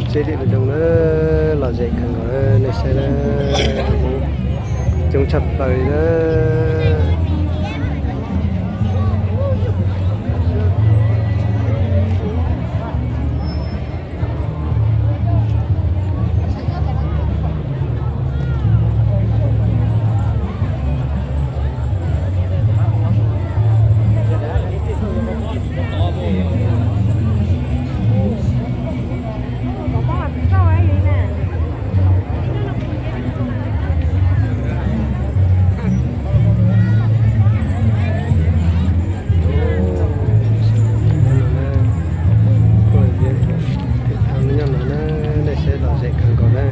Tsheb dej Lis Doog na, lom zem kawg nkaus na, nej saib na, coob tshaj plaws li na. Nyob no na, nej saib lom zem kawg nkaus na.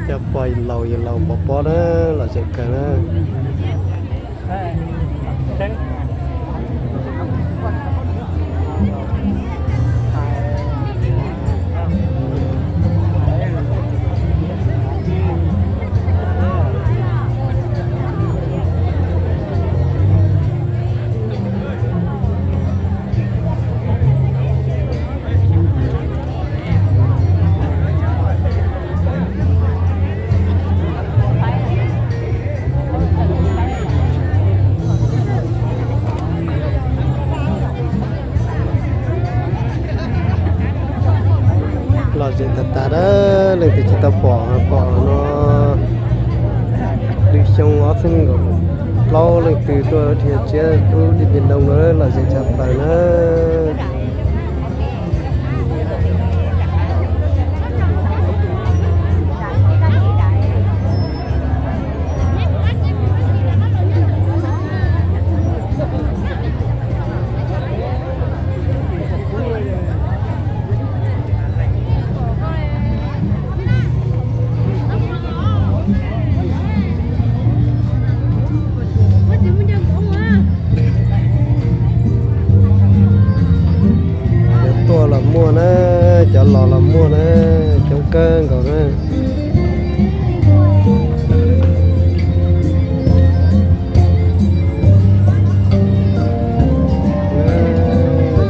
Cov pog laus yawg laus pov pob na, lom zem kawg na. Lom zem tag tag na, leej twg tsis tau pom pom no, lwm xyoo ob txhiab nees nkaum plaub leej twg tuaj dhia tsiab lub Dej Npias Ntoo no lom zem tshaj plaws na. Cov tuaj los muaj na, cov los los muaj na, coob kawg nkaus na.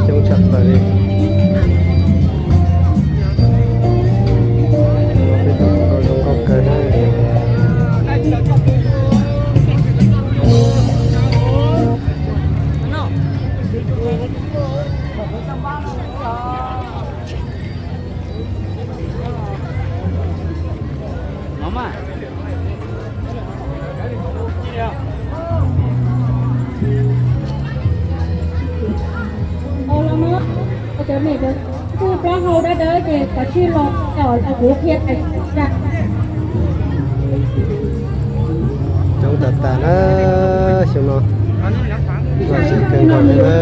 Coob tshaj plaws li. Peb tus zoo nkauj kawg na. Cov niam cov txiv plaub hau dawb dawb ces kov tsij los kom kuv qhia pais. Coob tag tag na, xyoo no lom zem kawg nkaus li na,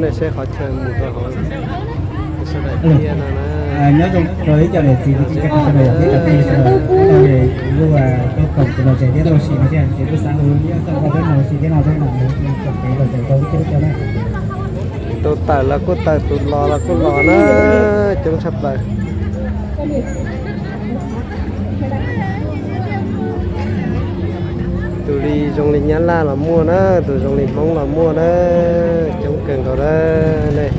nej saib qhov chaw mus rau hauv sawv daws thiab no na. Nyob zoo rau ib co niam txiv kwv tij neej tsa sawv daws, ib co phooj ywg sawv daws, hnub no ces lub peb koom tus lom zem thiab lub ua si no thiab ces kuj xav hu nyob txog rau peb no ua si thiab no thiab no, txog kev lom zem rau lub teb lub chaw na. Tus tawm los kuj tawm, tus los los kuj los na, coob tshaj plaws. Tus li zoo li Nyab Laj los muaj na, tus zoo li Hmoob los muaj na, coob kawg nkaus na nej.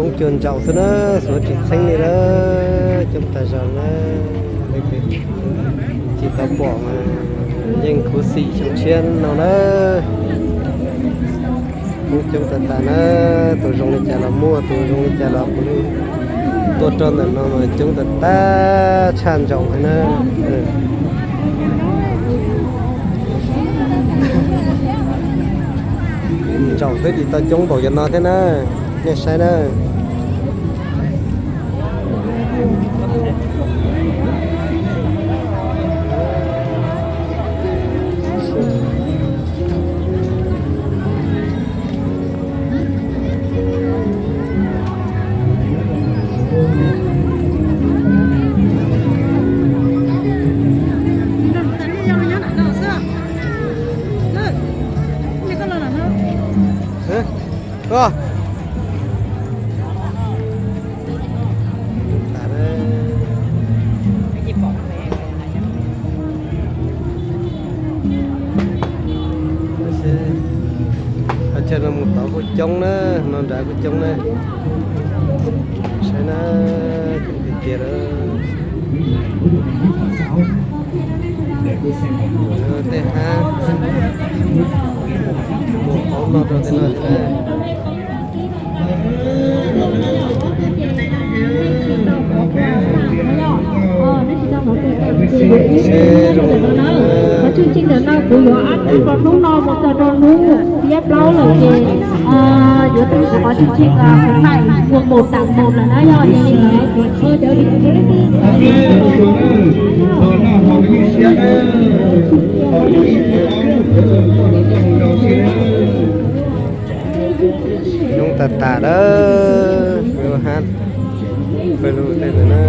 Coob cuag ntsaum xwb na, suav tsis txheeb li na, coob tag zog na. Leej twg tsis tau pom mas yeej khuv xim xyoo tshiab no na. Coob coob tag tag na, tus zoo li cas los muaj, tus zoo li cas los puav leej Tuaj rau ntawm no mas coob tag tag tshaj ntsaum thiab na. Ntsaum twb tsis tau coob npaum cov no thiab na. Nej saib na. Koj. Qhov chaw no mus tod kuj coob na, no nrad kuj coob na. Saib na, coob tiag tiag lawm. Tej hab mus qhov no rau tej no thiab na. Qhov tshwj tsheej ntawm no kuv yuav ua rau hnub no mus txog rau hnub xiab plaub lawm ces yuav tau ua qhov tshwj tsheej khuyến mại mùa một tặng một lawm na yog li ntawd. Coob tag tag lawm, lub hab pawg lug tej ntawd na.